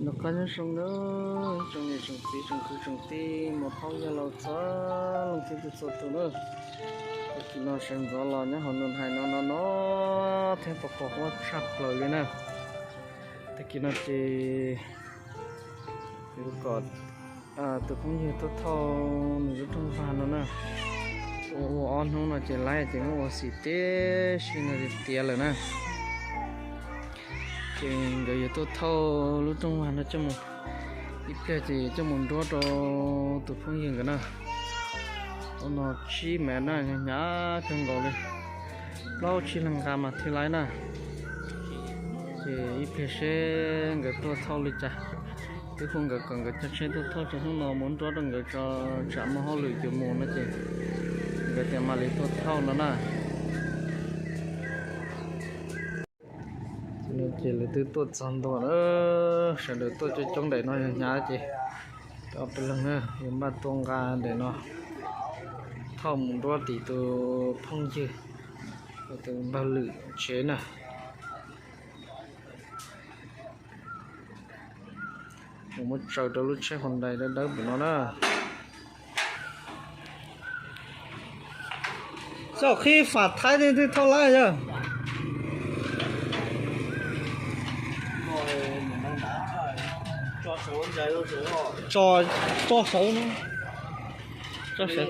Noj qab nyob zoo na, tsoom niam tsoom txiv tsoom kwv tsoom tij mus phooj ywg los txhua leej txhua tus txhua tus na. Tag kis no sawv ntxov los nyob hauv nus hais no no no thiab pom pom huab tshaj plaws li na. Tag kis no ces yuav kom tus phooj ywg tuaj thauj nws lub rooj vag no na. Ua ua ob hnub no ces laib ces muab ua xim tib si no tiav lawm na. Ces nkawd yuav tuaj thauj lub rooj vag no coj mus, ib pliag ces coj mus nruab rau tus phooj ywg nkawd na. Ua no tsib mev na, hnyav kawg nkaus li, plaub tsib leeg nqa mas thiaj laib na. Ces ib pliag seb nkawd tuaj thauj li cas, twb hu nkawd kom nkawd caij tsheb tuaj thauj ces hnub no muab nruab rau nkawd tso, tsam muaj hauj lwm yuav mus no ces nkawd tias mam li tuaj thauj no na. Ces lawv twb tuaj txog ntua na, sawv daws tuaj coob coob daim no yog hnyav ces ob peb leeg na yuav npaj tuaj nqa daim no thauj mus nruab tim tus phooj ywg, tus npawg Lwm tsev na. Mus muab tsaws rau lub tsheb Hyundai dawb dawb pem no na. Txoj qhib fam thaib twb thauj laib yog. Tso, tso sawv no. Tso sawv,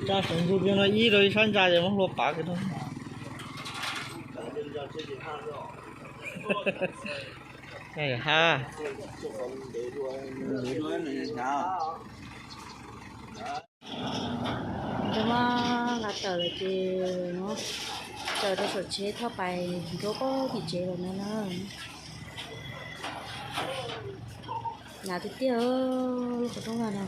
tso sawv ntug no ib rau ib sab ntsa ces muab hlua pav kiag rau. Ha. Cov muab nqa tawm lawm ces muab tsaws rau saum tsheb thauj pais nruab pem tim tsev lawm no na. Hnyav tiag tiag lub qhov rooj vag no.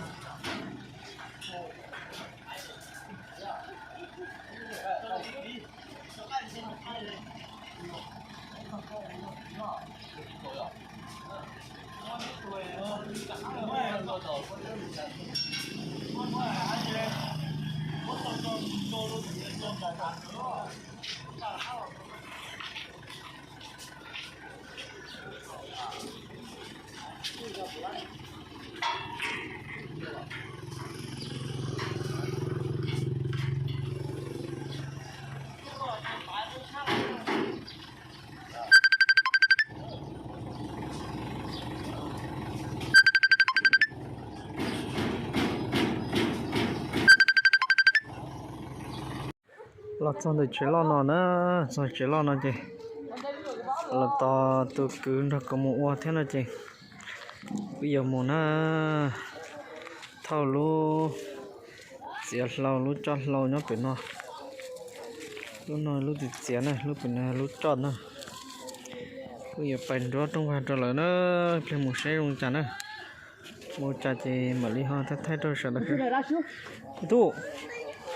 Los txog ntawm tsev loj no na, txog tsev loj no ces los tos tus kwv nrog kuv mus ua thiab no ces wb yuav mus na. Thauj lub txiav hlau, lub coj hlau nyob pem no. Lub no lub txiav txiav na, lub pem no lub coj na. Wb yuav pais nruab rooj vag rau lawm na, pliag mus saib zoo cas na. Mus cas ces mam li ho thaij thaij rau sawv daws. Tub,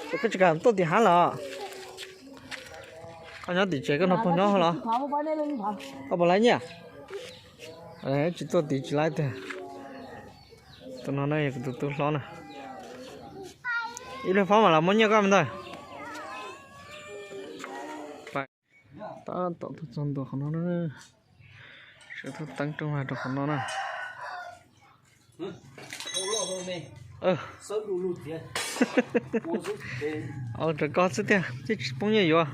koj tsis kam tuaj tim hav los? Koj nyob tim tsev koj nrog pog nyob los? Koj puas laib nyiaj? Tsis tuaj tid tsis laib tiag. Tus no na yog kuv tus tub hlob na. Ib pliag phob mam los muab nyiaj koj me ntawd. Tab tom tuaj txog ntua qhov no na. Sawv tuaj teeb rooj vag rau qhov no na. Rau koj xwb tiag, tsis poob nyiaj yuav.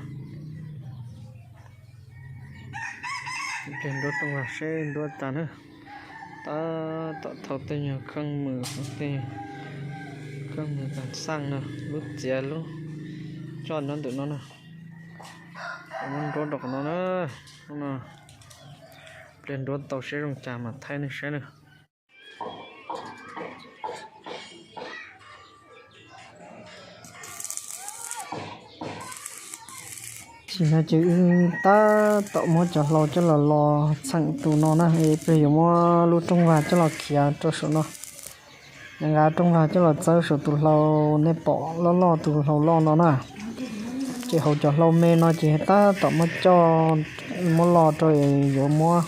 Nruab rooj vag seb nruab tas na. Tab tom thau tej nyuag kheej mws, tej kheej mws tas xaj no, lub txiav lub coj nyob ntawm no na. Muab nruab rau qhov no na. Pliag nruab tau seb zoo cas mas thaij nej saib na. Tam sim no ces wb tab tom muab cov hlau coj los los txheem tus no na, es peb yuav muab lub rooj vag coj los khiav rau saum no. Nqa rooj vag coj los txawb saum tus hlau nej pom loj loj tus hlau loj no na. Ces hauv cov hlau me no ces tab tom muab coj, muab los rau es yuav muab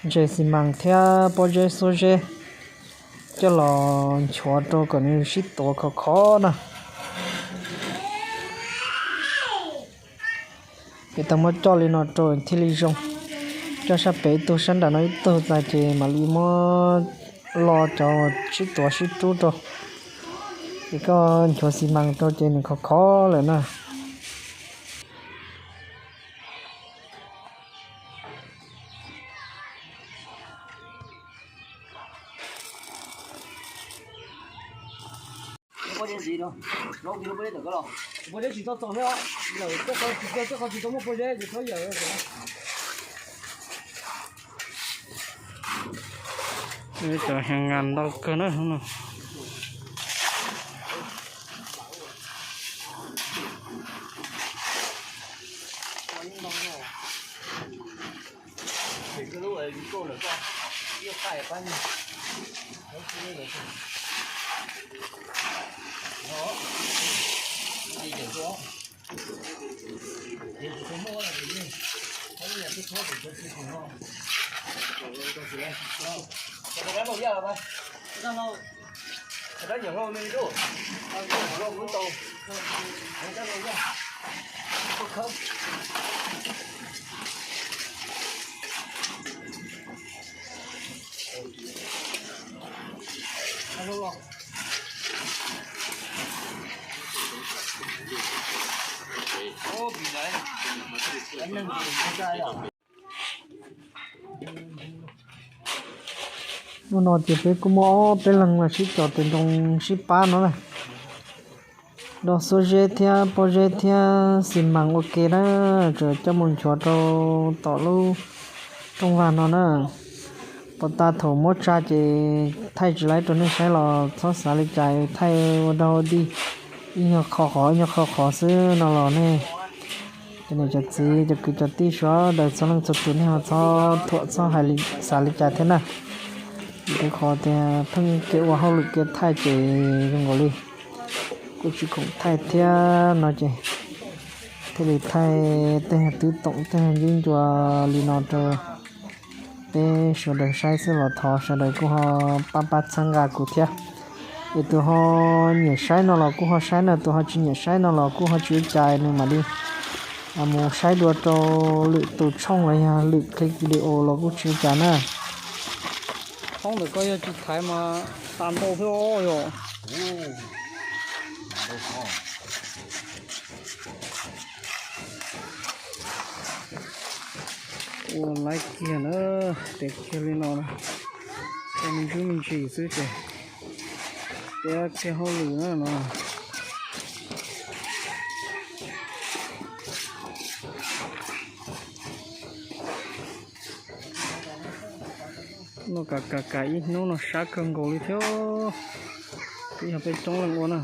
ntses xi mas thiab pob zeb xuab zeb coj los nchuav rau kom nws sib tuav khov khov na. Es tau muab coj li no rau thiaj li zoo. Coj sab pem ib tug, sab nram no ib tug txais ces mam li muab lo cov sib tuav sib rub rau. Ces koj nchuav xi mas rau ces nws khov khov lawm na. Cov heev ngas ntau kawg na no. Hnub no ces peb kuj muaj ob peb leeg los sib cog tes ntoo sib pab no na. Do xuab zeb thiab pob zeb thiab xi mas ua ke na, tseem coj mus nchuav rau tom lub rooj vag no na. Pos tas thaum muab tsa ces thaij tsis laib rau nej saib los txhob xav li cas, thaij ua dog ua dig, ib nyuag qho qhov ib nyuag qho qhov xwb no los nej cov niam cov txiv cov kwv cov tij sawv daws txhua leej txhua tus nej ho txhob thuam txhob hais xav li cas thiab na. Vim rau qhov tias pheej kev ua hauj lwm kev thaij ces zoo nkaus li kuj tsis khoom thaij thiab no ces thiaj li thaij tej twb toom tej ncub ncua li no rau peb sawv daws saib xwb los thov sawv daws kuj ho pab pab txhawb nqa kuv thiab. Es tus ho nyiam saib no los kuj ho saib na, tus ho tsis nyiam saib no los kuj ho tsis ua cas, nws mam li mus saib dua rau lwm tus tshooj los yog lwm clip video los kuj tsis ua cas na. Hoob ntawm ko yog tsis thaiv mas tas ntau thiab yom. Ua laib kiag na, tes kiag li no na, ua me ntsuj me ntsis xwb ces peb kiag hauj lwm na no. No kam kam kam ib hnub no sab kawg nkaus li thiab. Twb yog peb coob leej ua na.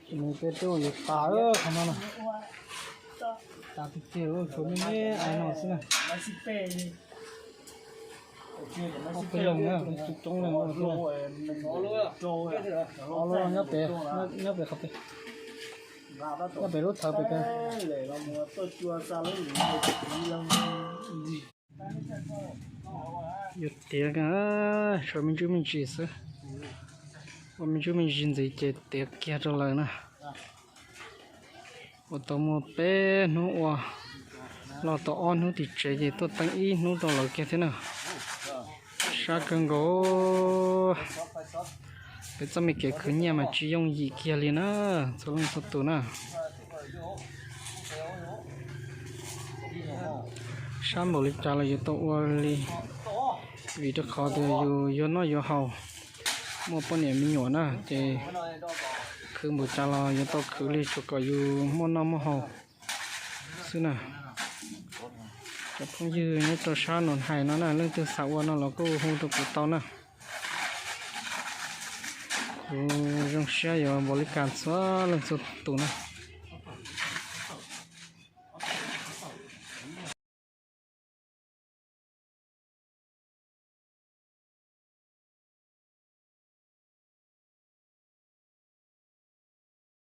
Nws peb twb ua yuav tas qhov no na. Tas tiag tiag, tshuav me me ai no xwb na. Ob peb leeg na, coob leej ua tuaj. Ob lub nyob pem, nyob pem qhov pem, nyob pem lub thawv pem kawg. Yuav tiav, tshuav me ntsuj me ntsis xwb. Ua me ntsuj me ntsis ntxiv ces tiav kiag rau lawm na. Ua tau muaj peb hnub ua, los tau ob hnub tim tsev ces tuaj teeb ib hnub rau lawv kiag thiab na. Sab kawg nkaus. Peb txoj me kev khwv nyiaj mas tsis yooj yim kiag li na, txhua leej txhua tus na. Sab npaum li cas los yuav tau ua li, vim rau qhov tias yus yuav noj yuav haus, muaj poj niam me nyuam na ces khwv npaum cas los yuav tau khwv li tsuas kom yus muaj noj muaj haus xwb na. Cov phooj ywg nyob rau sab Nus Hais no na, leej twg xav ua no los kuj hu rau kuv tau na. Kuv zoo siab yuav npaum li cas txhua leej txhua tus na.